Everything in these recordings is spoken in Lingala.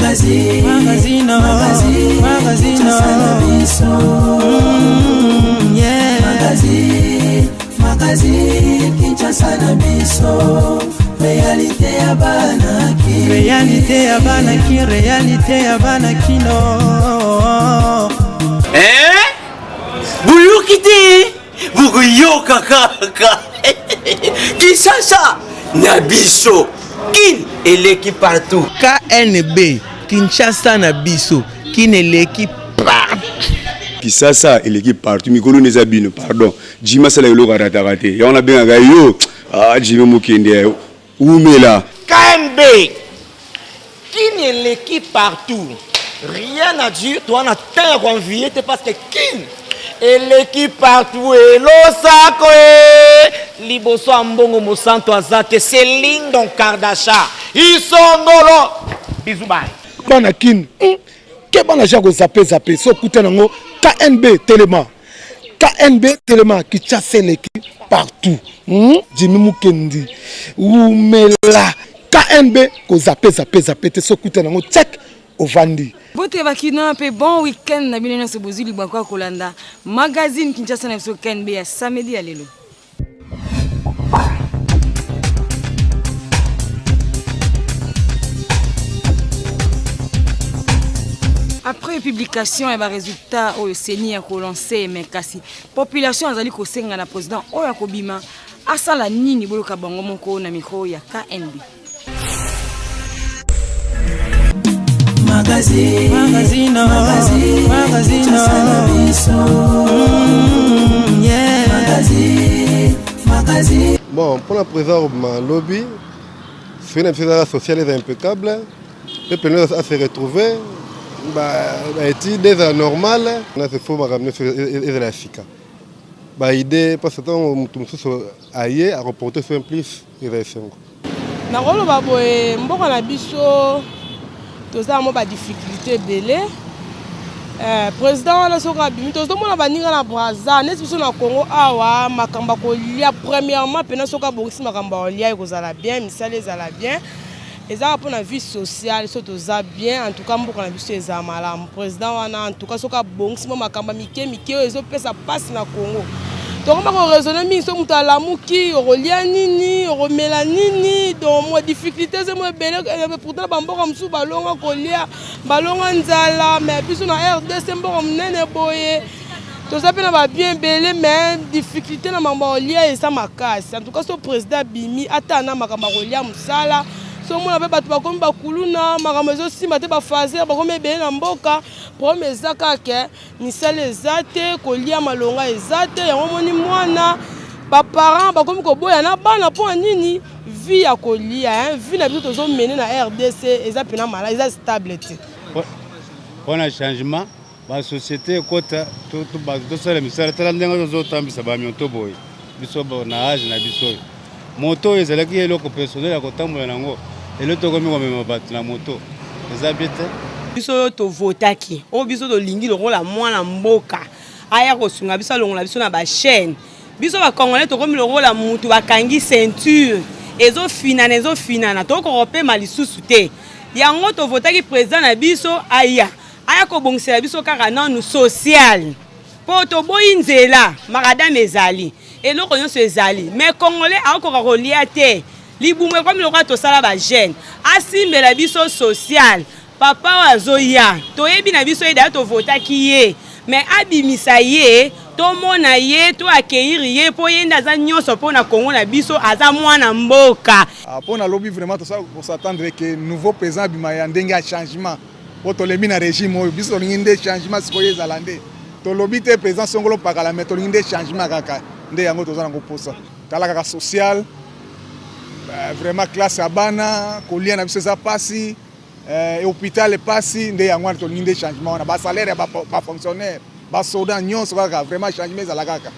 Magazine, magazine, magazine, magazine, yeah. Magazine, magazine, Kinshasa na biso. Réalité ya bana ki. Réalité ya bana ki, réalité ya bana kino. Eh? Boyoki te bokoyoka kaka Kinshasa na biso kin eleki partout. KNB Kinshasa na biso kin eleki partout. Kisasa eleki partout mikolo nde eza bino pardon Jimmy asala eloko arataka te yango nabengaka yo ah Jimmy mokende wumela. KNB kin eleki partout rien à dire toa na temps ya koenvie te parce que kin eleki partout elosako e liboso ya mbongo mosantu aza te Céline Don Kardasha isongolo bisous bye Bana kin hum keba na ja ko zappe zappe so okuta nango KNB telema KNB telema Kinshasa eleki partout hum Jimmy Mukendi wumela KNB ko zappe zappe zappe te so okuta nango check ovandi. Mbote ba kinois pe bon week-end na bino nionso bozui libaku ya kolanda magazine Kinshasa na biso KNB ya samedi ya lelo. Après publication ya ba résultats oyo CENI ya kolancer mais kasi population azali kosenga na président oyo akobima asala nini boyoka bango moko na micro ya KNB. Magazine, magazine, magazine, magazine, yeah. Magazine, magazine. Bon, pour la présent lobi, soki na biso ezala social eza impeccable peuple nyonso a se retrouver ba étude ezala normale na se fo makambo nyonso ezala ya sika ba idée parce que ntango moto mosusu aye akoporte soin plus eza esengo. Nakoloba boye mboka na biso toza na mwa ba difficulté ebele eh, président wana soki abimi tozomona baninga na braza neti biso na congo awa makambo ya kolia premièrement mpena soki abongisi makambo ya kolia ekozala bien misala ezala bien ezaka mpo na vie sociale so toza bien en tout cas mboka na biso eza malamu président wana en tout cas soki abongisi mwa makambo ya mike mike oyo ezopesa mpasi na congo tokoma koraisonne mingi so moto alamuki okolia nini okomela nini donc mwa difficulté eza mwa ebele eh, pourtant na bamboka mosusu balonga kolia balonga nzala mais biso na rdc mboka monene boye toza mpe na babien ebele mais difficulté na makambo ya kolia eza makasi en tout cas so président abimi ata na makambo ya kolia mosala so omona mpe bato bakomi bakuluna makambo ezosimba te bafaser bakomi ebele na mboka problème eza kaka misala eza te kolia malonga eza te yango omoni mwana baparent bakomi koboya na bana mpo ya nini vie ya kolia vie na biso tozomene na rdc eza mpena mala eza stable te mpo na changement basociété ekota bato tosala misala tala ndenge tozotambwisa bamioto boye biso na age na biso oyo moto oyo ezalaki eloko personnel ya kotambola na yango lelo tokomi komema bato na moto eza bien te biso oyo tovotaki oyo biso tolingi lokola mwana mboka aya kosunga biso alongola biso na bachaîne biso bacongolais tokomi lokola mutu bakangi ceinture ezofinana ezofinana tokoka kopema lisusu te yango tovotaki président na biso aya aya kobongisela biso kaka nanu social mpo toboyi nzela makadame ezali eloko nyonso ezali mais congolais akokoka kolia te libumu ekomi lokola tosala bajeune asimbela biso social papa oyo azoya toyebi na biso ye daya tovotaki ye mais abimisa ye tomona ye to accueillir ye mpo ye nde aza nyonso mpo na kongo na biso aza mwana mboka ah, mpo na lobi vraiment tosa kosatendre ke nouveau président abima ya ndenge ya changement po tolembi na regime oyo biso tolingi nde changement sikoyo ezala nde tolobi te président songolo pakala mais tolingi nde changement kaka nde yango toza nango posa tala kaka social euh, vraiment classe ya bana kolia na biso eza pasi euh, hôpital pasi nde yango wana tolingi nde changement wana basalaire ya bafonctionnaire basoda nyonso kaka vraiment changement ezala kaka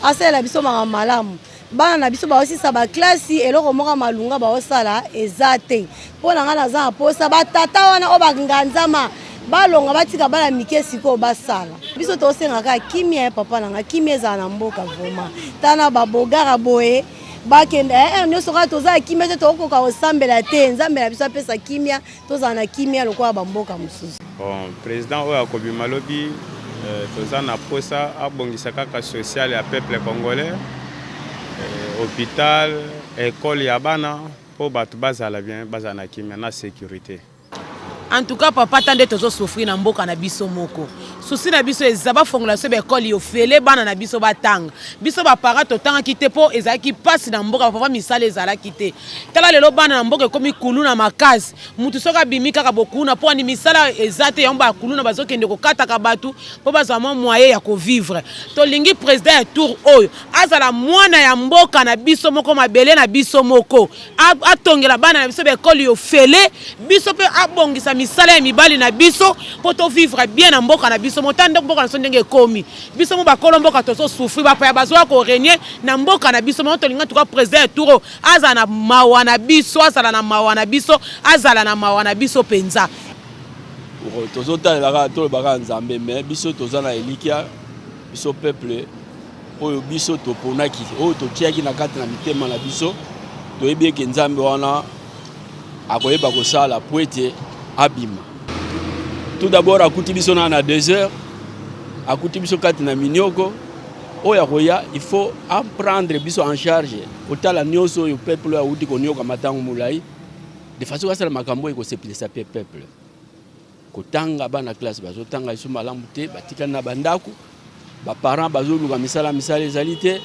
asalela biso makambo malamu Bana na biso baosisa ba classe eloko moko ya malunga baosala eza te. Mpo na ngai naza na posa ba tata wana oyo banganzama balonga batika bana mike sikoyo basala. Biso tosenga kaka kimia ya papa na ngai, kimia ezala na mboka vraiment. Tala na ba bogara boye. Bakende eh, eh, nyonso kaka toza ya kimia te, tokokoka kosambela te. Nzambe na biso apesa kimia, tozala na kimia lokola bamboka mosusu. Bon, président oyo akobima lobi euh, toza na posa abongisa kaka social ya peuple congolais euh, hôpital, école ya bana mpo bato bazala bien, bazala na kimia na sécurité. En tout cas papa ta nde tozo souffrir na mboka na biso moko. Souci na biso eza bafongola biso ba école ofele bana na biso batanga. Biso ba parents totangaki te po ezalaki pasi na mboka papa misala ezalaki te. Tala lelo bana na mboka ekomi kuluna makasi. Mutu soki abimi kaka bokuluna po ani misala eza te yango ba kuluna bazokende kokataka batu po bazwa mwa moyen ya ko vivre. Tolingi president ya tour oyo azala mwana ya mboka na biso moko mabele na biso moko. Atongela bana na biso ba école ofele biso mpe abongisa misala ya mibali na biso mpo to vivre bien na mboka na biso mota ndeko mboka na biso ndenge ekomi biso mo bakolo mboka tozo souffrir bapaya bazoya ko régner na mboka na biso mo tolinga tuka président ya tour azala na mawa na biso azala na mawa na biso azala na mawa na biso mpenza. Tozotalela kaka tolobaka Nzambe mais biso toza na elikya biso peuple oyo biso toponaki oyo totiaki na kati na mitema na biso toyebi eke Nzambe wana akoyeba kosala po ete abima. Tout d'abord akuti biso na na 2 heures, akuti biso kati na minioko oyo akoya il faut aprendre biso en charge kotala nyonso oyo peuple oyo awuti koniokama ntango molai de façon asala makambo oyo ekosepelisa mpe peuple. Kotanga bana classe bazotanga lisusu malamu te, batikali na bandako, baparent bazoluka misala, misala ezali te.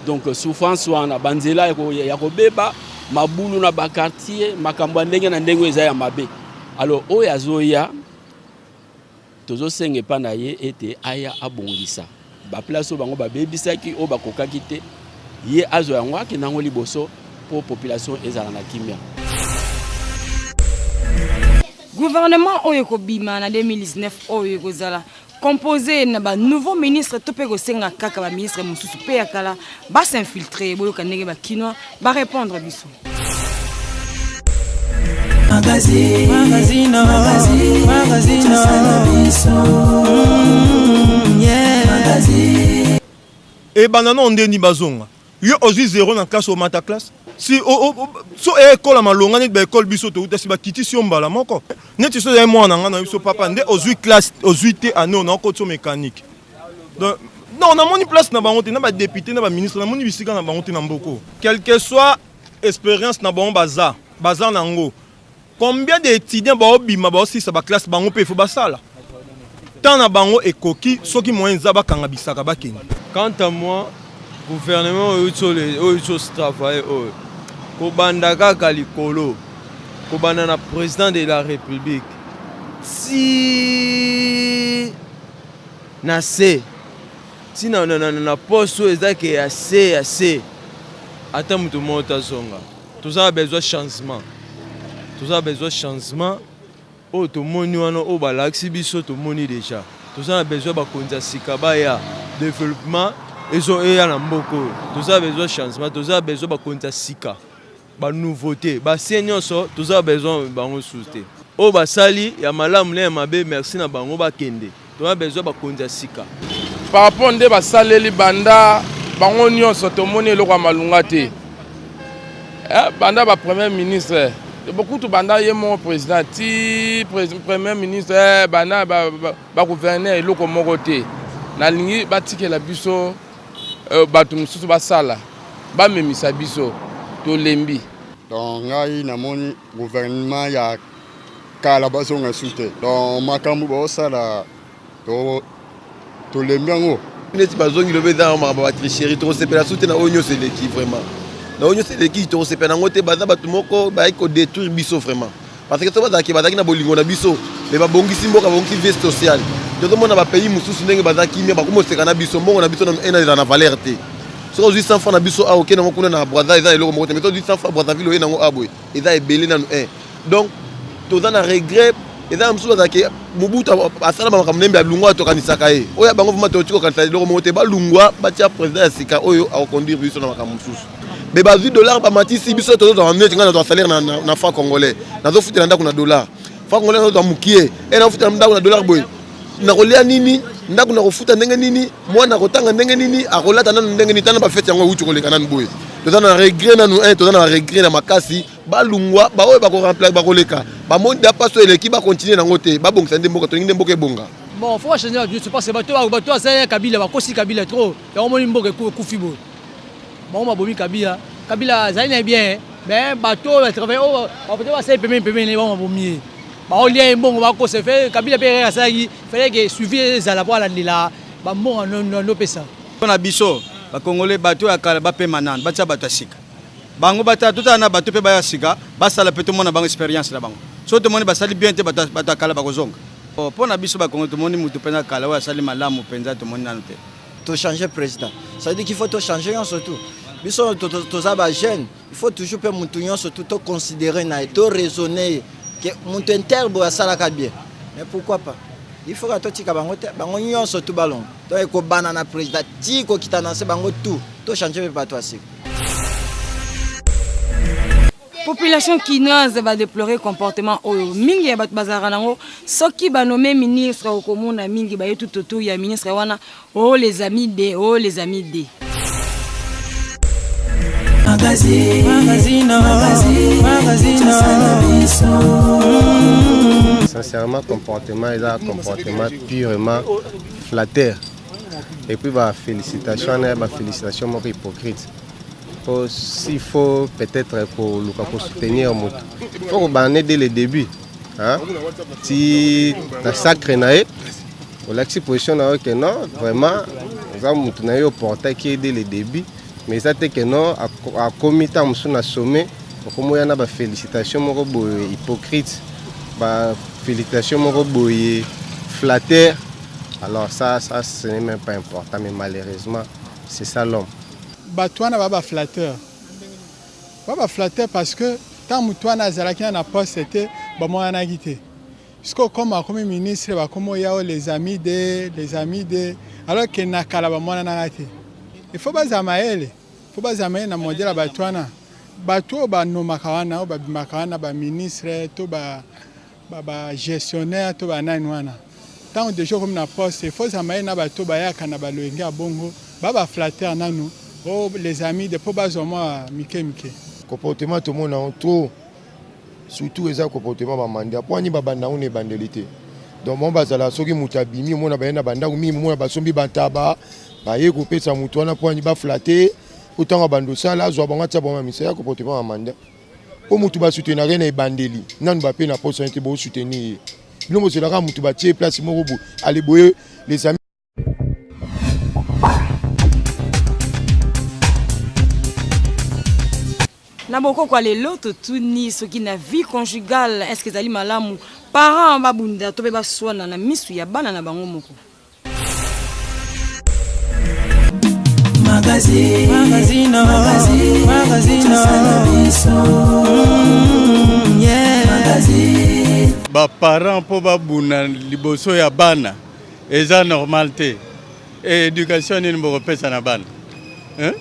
Donc souffrance wana, banzela ya kobeba, mabulu na bakartier, makambo ya ndenge na ndenge eza ya mabe. Alors oyo azoya tozosenga epai na ye ete aya abongisa baplace oyo bango babebisaki, oyo bakokaki te, ye azwa yango akende yango liboso mpo population ezala na kimia. Gouvernement oyo ekobima na 2019 oyo ekozala composé na ba nouveaux ministres to mpe kosenga kaka ba ministres mosusu mpe ya kala ba s'infiltrer. Boyoka ndenge ba kinois ba répondre biso. Magazine, magazine, magazine, magazine, yeah. Magazine. Ebanda no ndeni bazonga. Yo ozwi zero na classe omata classe. Si o, o, so ekola malonga neti ba école biso touta si bakitisi yo mbala moko. Neti so ya mwana nga na biso papa nde ozwi classe ozwi te année na okoti mécanique. Donc non namoni place na bango te na ba député na ba ministre namoni bisika na bango te na mboko. Quel que soit expérience na bango baza baza nango. Combien d'étudiants baobima baosisa ba classe bango pe il faut basala. Temps na bango ekoki soki moyen eza bakanga bisaka bakende. Quant à moi, gouvernement oyo oyo travailler oyo kobanda kaka likolo, kobanda na président de la République ti na se ti na, na, na, na poste oyo eza ke ya se ya se, ata moto moko tazonga. Toza na besoin changement, toza na besoin changement oyo tomoni wana oyo balakisi biso tomoni deja. Toza na besoin bakonzi ya sika baya développement ezo eya na mboka oyo. Toza na besoin changement, toza na besoin bakonzi ya sika, ba nouveauté, ba nyonso toza na besoin bango susu te. Oyo basali ya malamu na ya mabe, merci na bango bakende. Toza na besoin bakonzi ya sika. Par rapport nde basaleli banda bango nyonso tomoni eloko ya malunga te. Banda ba premier ministre bokutu banda ye moko président ti premier ministre banda ba gouverneur eloko moko te. Nalingi batikela biso bato mosusu basala bamemisa biso tolembi. Donc ngai namoni gouvernement ya kala bazonga su te. Donc makambo baosala tolembi yango. Neti bazongi lobi eza makambo ya tricherie, tokosepela su te na oyo nyonso eleki vraiment. Na oyo nyonso eleki tokosepela nango te, baza bato moko bayaki kodétruire biso vraiment. Parce que soki bazalaki bazalaki na bolingo na biso, mais babongisi mboka, babongisi vie sociale. Tozomona ba pays mosusu ndenge baza kimia, bakomi koseka na biso, mbongo na biso ena ezala na valeur te. Soki ozwi 100 francs na biso awa okende yango kuna na Brazza eza eloko moko te, mais soki ozwi 100 francs Brazzaville oye nango awa boye eza ebele nanu 1. Donc toza na regret, eza na mosusu bazalaki Mobutu asala makambo ndembe alungwa tokanisaka ye. Oyo bango vraiment tokoki kokanisa eloko moko te, balungwa batia président ya sika oyo akoconduire biso na makambo mosusu. Mais bazwi dollar bamatisi biso tozozwa neti ngai nazwa salaire na, na, na franc congolais, nazofutela ndako na dollar. Franc congolais nazozwa mokie, e nazofutela ndako na dollar boye, nakolia nini? Ndako na kofuta ndenge nini? Mwana akotanga ndenge nini? Akolata nanu ndenge nini? Tala bafete yango euti koleka nanu boye. Toza na regret nanu hein, toza na regret na makasi. Balungwa baoyo bako remplacer bakoleka. Bamoni da paso eleki ba continuer nango te. Babongisa nde mboka, tolingi nde mboka ebonga. Bon, faut changer la nyonso parce que bato bato asala Kabila bakosi Kabila trop. Yango moni mboka ekufi boye. Bango babomi Kabila. Kabila azali na bien, mais bato oyo batravaille oyo bato basali pembeni pembeni bango babomi ye. Baolia ye mbongo bakosa fe Kabila mpe asalaki fallait que suivi ezala mpo alandela bambongo nopesa. Mpo na biso bakongole bato ya kala bapema nanu batia bato ya sika bango batala totala na bato mpe baya sika basala mpe tomona bango experience na bango soki tomoni basali bien te bato ya kala bakozonga mpo na biso bakongo tomoni moto mpenza kala oyo asali malamu mpenza tomoni nanu te to changer président ça veut dire qu'il faut to changer nyonso tout biso toza ba jeune il faut toujours mpe motu nyonso tout to considérer na ye to raisonner ye ke motu inter boye asalaka bien mais pourquoi pas il faut ka totika bango te bango nyonso tout balonga donc ekobana na président ti kokita na nse bango tout to changer mpe bato ya sika. Population kinoise ba déplorer comportement oyo mingi ya bato bazalaka nango soki banome ministre okomona mingi baye tout autour ya ministre wana oh les amis de oh les amis de Magazine, magazine, magazine, magazine. Sincèrement, comportement eza comportement purement flatteur. Et puis ba félicitations na ba félicitations moko hypocrite. Po s'il faut peut-être koluka ko soutenir moto, faut kobanda dès le début. Hein? Ti na sacre na ye olakisi position na yo ke non vraiment oza motu na ye oportaki ye dès le début mais eza te ke non akomi ntango mosusu na sommet okomi oya na bafélicitation moko boye hypocrite, bafélicitation moko boye flatteur. Alors ça, ça ce n'est même pas important, mais malheureusement c'est ça l'homme. Bato wana ba baflatteur, ba baflatteur parce que ntango motu wana azalaki na poste te bamonanaki te. Sikoyo comme akomi ministre bakomi oya o les amis de les amis de, alors que na kala bamonanaka te. Il faut bazala mayele, faut bazala mayele na modèle ya bato wana. Bato oyo banomaka wana, oyo babimaka wana, baministre to ba ba gestionnaire to banani wana, ntango deja okomi na poste il faut ozala mayele na bato bayaka na balolenge ya bongo, ba baflatteur nanu o les amis de mpo bazwa mwa mike mike. Comportement tomona yango trop, surtout eza comportement bamanda mpo ani babanda yango na ebandeli te. Donc bango bazala soki moto abimi omona baye na bandako mingi, omona basombi bantaba baye kopesa moto wana mpo ani baflatte, po ntango abanda osala azwa bango atia bango na misala ya comportement bamanda mpo motu basoutenaka ye na ebandeli nanu bape na posa te bosoutenir ye bino bozelaka motu batie place moko boye ale boye les amis. Na bokoko ya lelo totuni soki na vie conjugale est ce que ezali malamu parents babunda to mpe baswana na misu ya bana na bango moko. Magazine, magazine, magazine, magazine. Yeah. Magazine. Baparent mpo babunda liboso ya bana eza normal te. E éducation nini bokopesa na bana hein?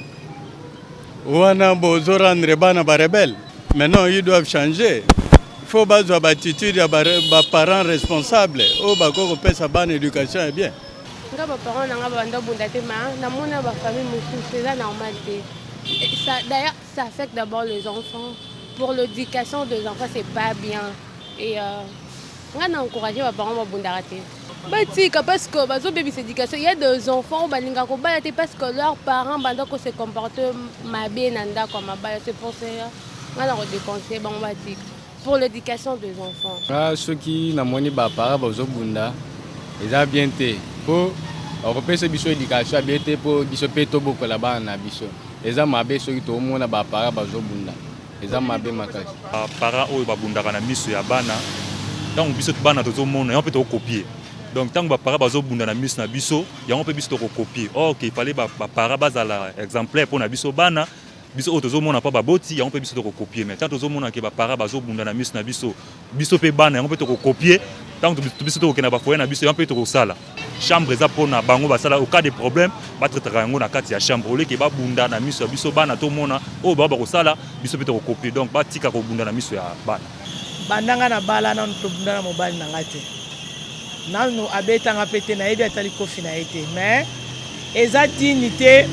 Wana bozo rendre bana barebelle. Maintenant ils doivent changer, il faut bazwa battitude ya baparent responsable oyo bakoki kopesa bana éducation ya bien. Nga baparent na nga babanda obunda te, ma namona bafamille mosusu eza normal te. Ça, d'ailleurs ça affecte d'abord les enfants. Pour l'éducation des enfants c'est pas bien. Et nga na encouragé baparent babundaka te, batika, parce que bazobebisa éducation. Il y a des enfants oyo balingaka kobala te parce que leurs parents banda ko se comporte mabe na ndako ya mabala. C'est pour cela nga na kodéconseille bango batika pour l'éducation des enfants. Nga soki namoni baparent bazobunda eza bien te, mpo bakopesa biso éducation ya bien te, mpo biso mpe tobokola bana na biso eza mabe. Soki tomona baparent bazobunda eza mabe makasi. Baparent oyo babundaka na miso ya bana, ntango biso bana tozomona yango mpe tokokopie. Donc ntango baparent bazobunda na miso na biso, yango mpe biso tokokopie. Or que fallait baparent bazala exemplaire mpo na biso bana. Biso oyo tozomona mpa baboti, yango mpe biso tokokopie. Mais ntango tozomona ke baparent bazobunda na miso na biso, biso mpe bana yango mpe tokokopie. Ntango biso tokokenda bafoyer na biso, yango mpe tokosala. Chambre eza mpona bango basala au cas de problème batraitaka yango na kati ya chambre, oleke babunda na miso ya biso bana tomona oyo bango bakosala, biso mpe tokokopie. Donc batika kobunda na miso ya bana. Banda nga na bala nanu tobunda na mobali na nga te. Nanu abeta nga pe te nayebi ata likofi na ye te mais eza digne te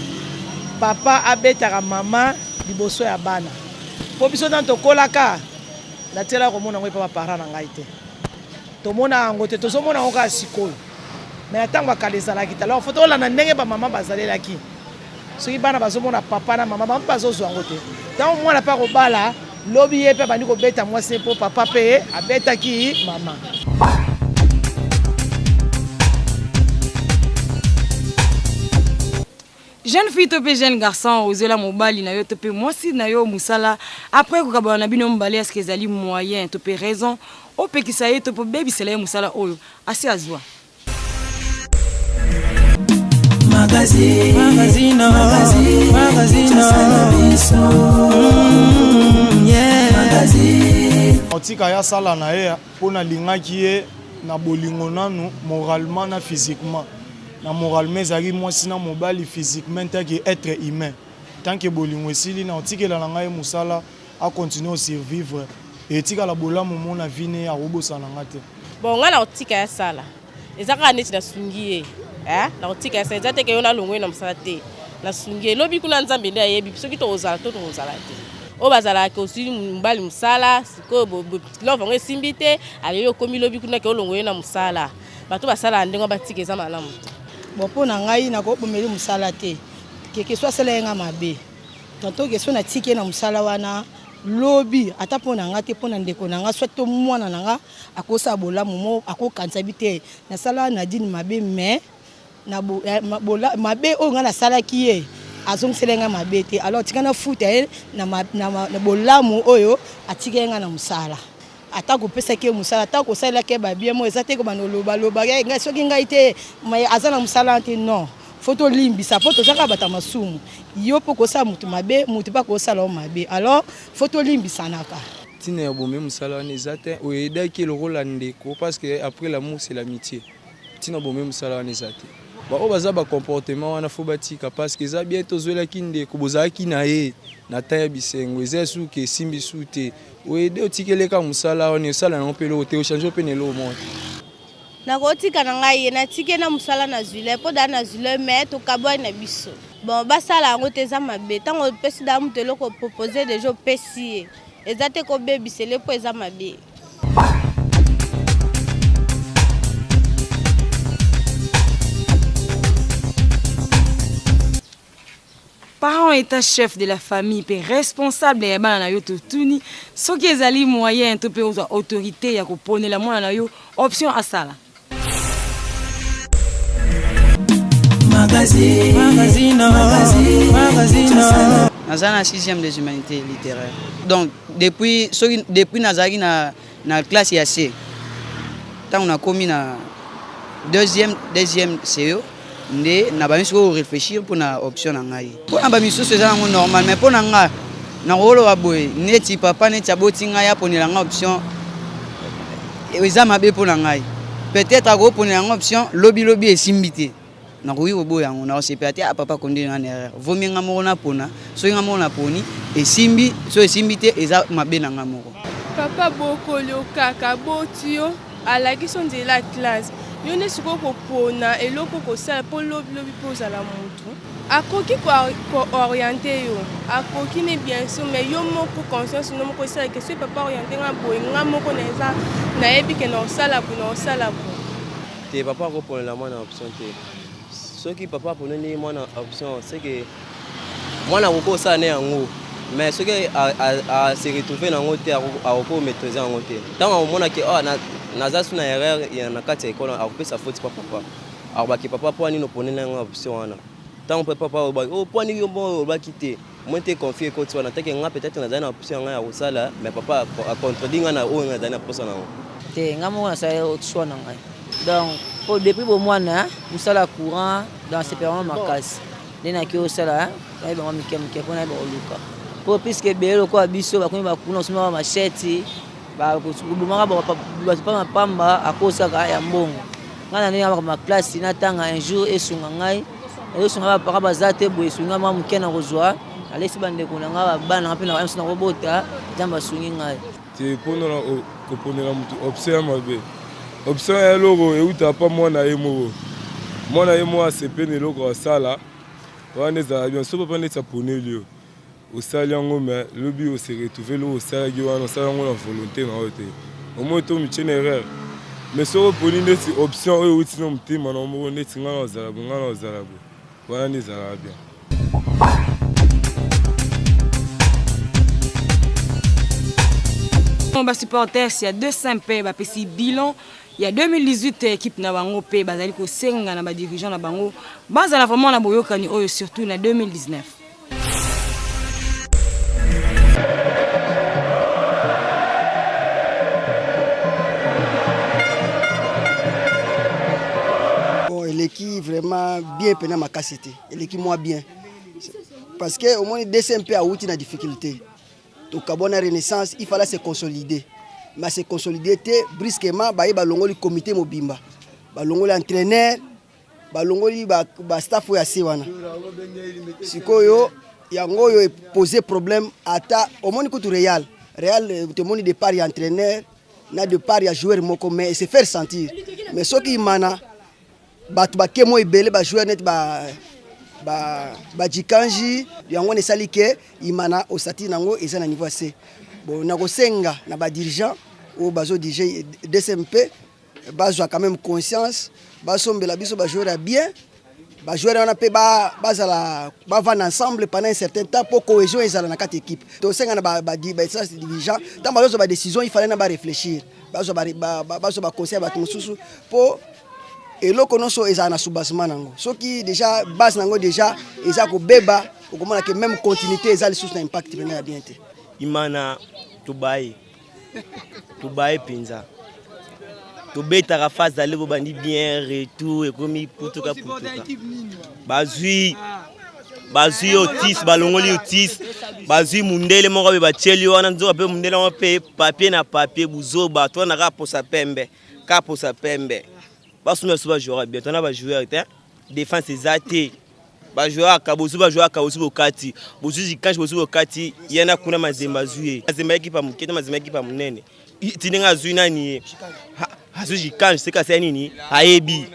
papa abetaka mama liboso ya bana po biso ntango tokolaka natiela komona yango epa ba parents na ngai te tomonaka yango te tozomona yango kaka sikoyo mais na ntango ya kala ezalaki te alors fo tolanda ndenge bamama bazalelaki soki bana bazomona papa na mama bango mpe bazozwa yango te ntango mwana mpe akobala lobi ye mpe abandi kobeta mwasi mpo papa mpe abetaki mama. Jeune fille to pe jeune garçon ozela mobali na yo to pe mwasi na yo musala après kokabwana na bino mibale est-ce que ezali moyen to pe raison opekisa ye to pe obebisela ye musala oyo asi azwa? Magazine, magazine, magazine, yeah. Magazine. Otika ya sala na ye mpo nalingaki ye na bolingo nanu moralement na physiquement. Na moralement ezalaki mwasi na mobali, physiquement tant que être humain. Tant que bolingo esili na otikela na ngai mosala a continuer survivre etikala bolamu mona vie ne akobosana nga te. Bon nga na kotika ya sala eza kaka neti nasungi ye eh? Nakotika ya sala eza te ke yo nalongwe na mosala te, nasungi ye lobi kuna Nzambe nde ayebi soki tokozala to tokozala te. Oyo bazalaka ke ozwi mobali mosala sikoyo love yango esimbi te, aleli okomi lobi kuna ke olongwe ye na mosala. Bato basalaka ndenge batika eza malamu te. Bon mpo na ngai nakobomeli mosala te keke so asala ye nga mabe tanto ke so natiki ye na mosala wana lobi ata mpo na nga te mpo na ndeko na nga soit to mwana na nga akosala bolamu mo akokanisa bi te nasala Nadine mabe mais na bo, eh, bola, mabe oyo nga nasalaki ye azongisela nga mabe te alors tika nafuta ye na, na, na, na bolamu oyo atikeli nga na mosala ata kopesaki ye mosala ata kosalelaki ye babie mo eza te kobanda olobaloba ngai soki ngai te aza na mosala te non fo tolimbisa mpo toza kaka bato ya masumu yo mpo kosala moto mabe moto mpe akosala yo mabe alors fo tolimbisanaka. Tina ya bomi mosala wana eza te oyedaki lokola ndeko parce que après l'amour c'est l'amitié tina bomi mosala wana eza te baoyo baza ba comportement wana fo batika parce que eza bien tozwelaki ndeko bozalaki na ye na temps ya bisengo eza esuki ke esimbi su te oyede otikeli kaka mosala wana osala yango mpe eloko te ochange mpe na eloko moko te. Nakotika na ngai ye natiki ye na mosala na zwile mpo daa na zwile me tokabwani na biso bon basala yango te eza mabe ntango opesi daa moto eloko opropose deja opesi ye eza te kobebisele mpo eza mabe. Parent eta chef de la famille pe responsable ya bana na yo totuni soki ezali moyen to pe ozwa autorite ya koponela mwana na yo option asala. Magazine, magazine, magazine, magazine. Naza na 6e des humanités littéraires. Donc depuis soki depuis nazalaki na na classe ya C ntango nakomi na deuxième deuxième CO nde nabandi sikoyo koreflechir mpo na option na ngai. Mpo na bamisusu eza nango normal, mais mpo na nga nakoloba boye neti papa neti aboti ngai aponela ngai option eza mabe mpo na ngai. Peut-être akoponela ngai option lobi lobi esimbi te, nakoki koboya yango, nakosepela te ah papa conduire nga na erreur, vaut mieux nga moko napona, soki nga moko naponi esimbi, soki esimbi te eza mabe na nga moko. Papa abokoli yo kaka, aboti yo, alakisi yo nzela ya classe. Yo nde sikoyo kopona eloko okosala mpo lobi lobi mpe ozala mutu. Akoki ko orienter yo, akoki ne bien sur mais yo moko conscience no moko esala ke soki papa orienter nga boye nga moko naza nayebi ke nakosala boye nakosala boye. Te papa akoponela mwana option te. Soki papa aponeli mwana option c'est que mwana akoki kosala ne yango mais soki a se retrouver na yango te akoki ko maîtriser yango te. Ntango akomona ke oh, naza su na erreur na kati ya ekolo akopesa faute pa papa. Akobaki papa mpo nini oponeli yango option wana. Ntango mpe papa olobaki oh mpo nini yo mpo olobaki te. Moi te confie ekoti wana teke nga peut-être nazali na option ya ngai ya kosala mais papa a contredit nga na oyo nazali na posa na yango. Te nga moko nasali choix na ngai donc po depuis bomwana mosala ya courant donc nasepelaka ngo makasi nde nake osala nayeba ngo mike mike mpo nayeba koluka po puisque ebele lokola biso bakomi bakuna kosomba ba machette kobomaka bato pamba pamba akosaka ya mbongo ngai na ndenge makambo ya classe natanga un jour esunga ngai ezosunga bapaka baza te boye esungi ngai mwa moke na kozwa alesi bandeko na ngai babana ngai mpe na mosusu nakobota nzambe asungi ngai te mpona koponela motu option ya mabe. Option ya eloko eutaka mpa mwana ye moko. Mwana ye moko asepeli na eloko asala wana ezala bien. So papa neti aponeli yo osali yango mais lobi o se retrouver eloko osalaki wana osali yango na volonté na yo te, omoni to mitie na erreur. Mais soki oponi neti option oyo euti na motema na yo moko, neti ngai na ozala boye, ngai na ozala boye, wana nde ezalaka bien. Ba supporters ya 200 mpe bapesi bilan ya 2018 ya équipe na bango mpe bazali kosenga na ba dirigeants na bango bazala vraiment na boyokani oyo surtout na 2019. Bon, eleki vraiment bien mpena makasi te, eleki mwa bien parce que omoni DCMP awuti na difficulté, tokabwana Renaissance, il fallait se consolider, mais se consolider te brusquement. Baye balongoli comité mobimba, balongoli entraîneur, balongoli bastaff oyo ya se wana. Sikoyo yango oyo epose problème. Ata omoni kutu Real, Real tomoni départ ya entraîneur na départ ya joueur moko, mais se faire sentir. Mais soki Imana, bato bakemo ebele, bajoueur neti bajikanji, yango wana esali ke Imana osati nango eza na niveau ya se. Bon, nakosenga na badirigeant oyo bazodirige DCMP bazwa quand même conscience, basombela biso bajoueur ya bien, bajoueur wana mpe bazala bavanda ensemble pendant un certain temps mpo cohésion ezala na kati équipe. Tosenga na badirigeant, ntango bazozwa badécision, il fallait na baréfléchir, bazwa baconseil ya bato mosusu, mpo eloko nyonso ezala na soubassement nango. Soki déjà base nango déjà eza kobeba, okomona ke même continuité eza lisusu na impact mpena ya bien te. Imana tobaye, tobaye mpenza. Tobetaka phase aller, bobandi bien, retour ekomi putuka putuka. Bazwi, bazwi Otis, balongoli Otis, bazwi mundele moko mpe batieli wana. Nzoka mpe mundele yango mpe papier na papier, buzoba. Twana kaka posa pembe, kaka posa pembe. Basombi biso bajoueur bien, twana bajoueur te, défense eza te. Bajoueur aka bozwi, bajoueur aka bozwi, bokati bozwi zikange, bozwi bokati ye na kuna. Mazembe azwi ye, Mazembe ekipa moke te, Mazembe ekipa monene. Ti ndenge azwi nani ye, azwi jikange, seka asali nini ayebi.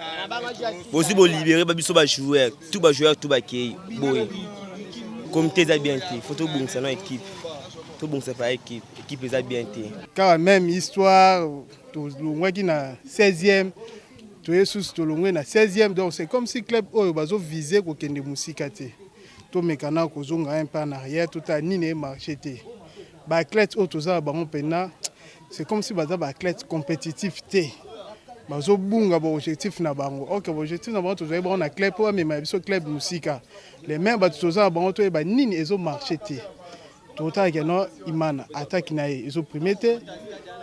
Bozwi bolibere babiso bajoueur tout, bajoueur tout bakei boye. Comité eza bien te, faut tobongisa na équipe, tobongisa pa équipe, équipe eza bien te. Kaka même histoire, tolongwaki na 16e, toye susu tolongwe na 16e. Donc c'est comme si club oyo bazovise kokende mosika te. Tomeka na kozonga un peu en arrière, totala nini emarché te. Baathlète oyo toza na bango mpena, c'est comme si baza baathlète compétitif te, bazobunga baobjectif na bango. Ok, baobjectif na bango, tozwaki bango na club mpo bamema biso club mosika. Les mêmes bato toza na bango, toyeba nini ezomarché te. Totala ke no Imana, attaque na ye ezoprime te,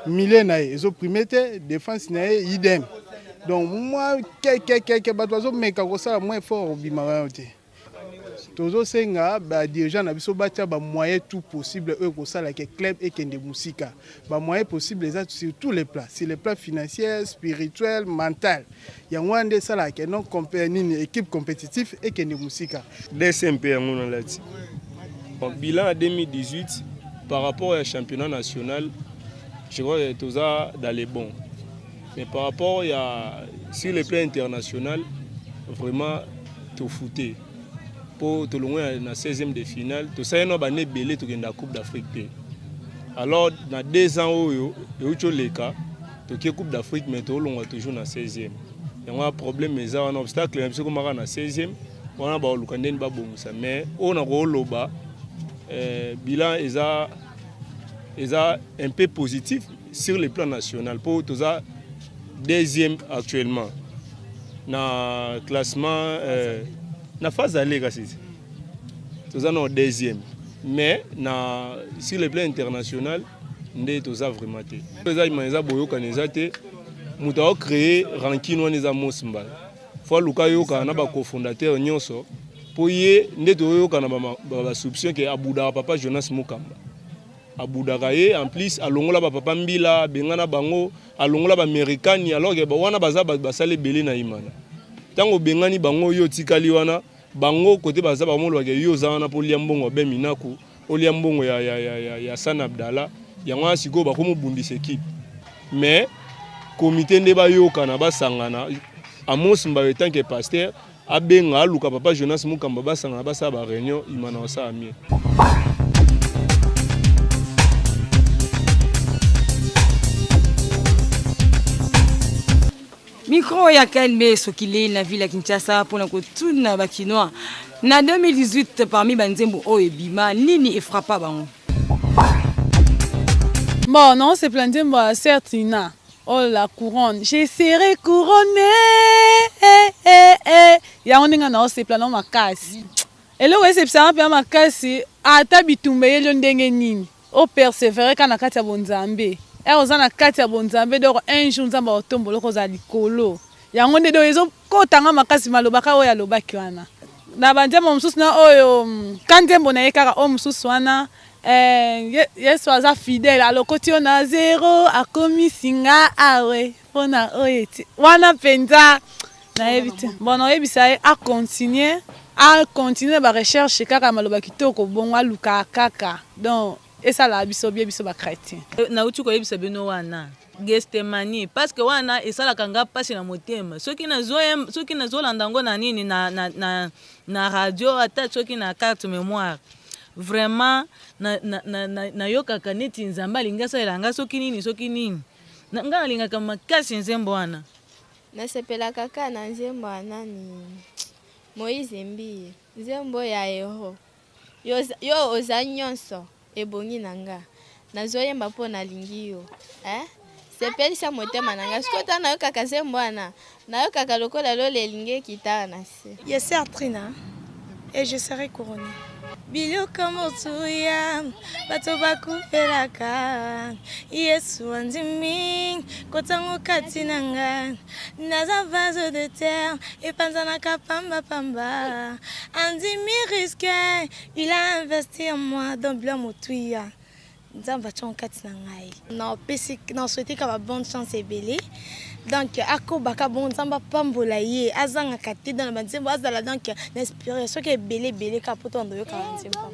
milieu na ye ezoprime te, défense na ye idem. Donc mwa kekekeke bato bazomeka kosala mwa effort, kobima wayo te. Tozosenga badirigeant na biso batia bamoyen tout possible oyo ekosala ke club ekende mosika. Bamoyen possible eza sur tous les plans, sur le plan financier, spirituel, mental. Yango wana nde esalaka ke non nini équipe compétitif ekende mosika. DCMP yango nalati. Bon, bilan ya 2018 par rapport ya championnat national, je crois que toza dans les bons, mais par rapport ya sur le plan international, vraiment tofute mpo tolongwe na 16e de finale. Tosali no bana ebele, tokenda Coupe d'Afrique te. Alors na 2 ans oyo euti oleka, tokie Coupe d'Afrique, mais tolongwa toujours na 16e. Yango wana problème eza wana, obstacle na biso ekomaka na 16e wana. Baoluka ndeni babongisa, mais oyo na kooloba, bilan eza un peu positif sur le plan national mpo toza deuxième actuellement na classement, na phase aller. Kasi toza na deuxième, mais na sur le plan international nde toza vraiment te. Eza eza boyokani eza te. Moto aocréer rancune wana eza Mos Mbala. Fo aluka ayokana na bacofondateur nyonso, mpo ye nde toyokana basoupçon ke abudaka papa Jonas Mukamba, abudaka ye. En plus alongola bapapa Mbila, abengana bango, alongola baamérikani, alors ke wana baza bato basala ebele na Imana. Ntango obengani bango, yo otikali wana. Bango kote baza, bamolobaka yo oza wana mpo olia mbongo ya Ben Minaku, olia mbongo ya San Abdallah. Yango wana sikoyo bakomobundisa équipe. Mais Comité nde bayokana basangana. Amos Mbayo en tant que pasteur abenga aluka papa Jonas Mukamba basangana basala ba réunion imana osala mieux. Micro ya KNB esokile na ville ya Kinshasa mpona kotuna ba Kinois na 2018 parmi banzembo oyo ebima nini efrappa bango. Bon, non, c'est plein de moi, certes, Ina. Oh, la couronne. Je serai couronnée. Eh, eh, eh. yango ndenge na osepela na makasi eloko esepesaka mpenza makasi ata bitumba eyeli yo ndenge nini opersevere kaka na kati ya bonzambe ere oza na kati ya bonzambe donc un jour nzambe akotombola okozala likolo yango nde donc ezokota nga makasi maloba kaka oyo alobaki wana na banzembo mosusu na oyo mm, ka nzembo na ye kaka oyo mosusu wana eh, yesu aza fidèle alokoti yo na zero akomisi nga awe mpona oyo eti wana mpenza nayebi te bon naoyebisa ye acontinue acontinue na barecherche kaka maloba kitoko bongo alukaka kaka donc esalaka biso bie biso bachrétien nauti koyebisa bino wana Gestemani parce que wana esalaka nga pasi na motema soki nazo soki nazolanda yango na nini na, na, na, na radio ata soki na carte memoire vraiment nayokaka na, na, na neti nzambe alingi asalela nga soki nini soki nini nga nalingaka makasi nzembo wana. Nasepelaka kaka na nzembo ya nani Moïse Mbiye nzembo ya hero yo, yo oza nyonso Ebongi na nga. Nazo yemba po na lingi yo eh Sepelisa motema na nga Sikoyo tango nayokaka zembo wana Nayokaka lokola lola elingi ekita awa na se. Je sers Trina et je serai couronne. Biloko motuya bato bakufelaka Yesu andimi kotango kati na nga Naza vase de terre epanzanaka pamba pamba Andimi risque Il a investi en moi donc biloko motuya nzambe atya ngo kati na ngai napesi na souhaite ka ba bonne chance ebele donc akobaka bongo nzambe apambola ye azangaka te dans na banzembo azala donc na inspire soki ebele ebele kaka mpo tobanda oyoka banzembo.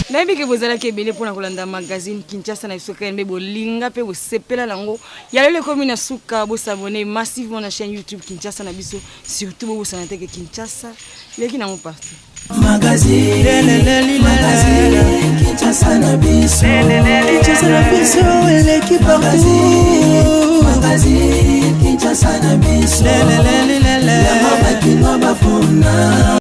Nayebi ke bozalaki ebele mpona kolanda magazine Kinshasa na biso KNB, bolinga mpe bosepela nango. Ya lelo ekomi na suka, bosabone massivement na chaîne YouTube Kinshasa na biso, surtout bobosana te ke Kinshasa leki nango partout. Magazine, magazine, Kinshasa na biso, Kinshasa na biso eleki partout. Magazine, Kinshasa na biso, yango bakinois bafuna.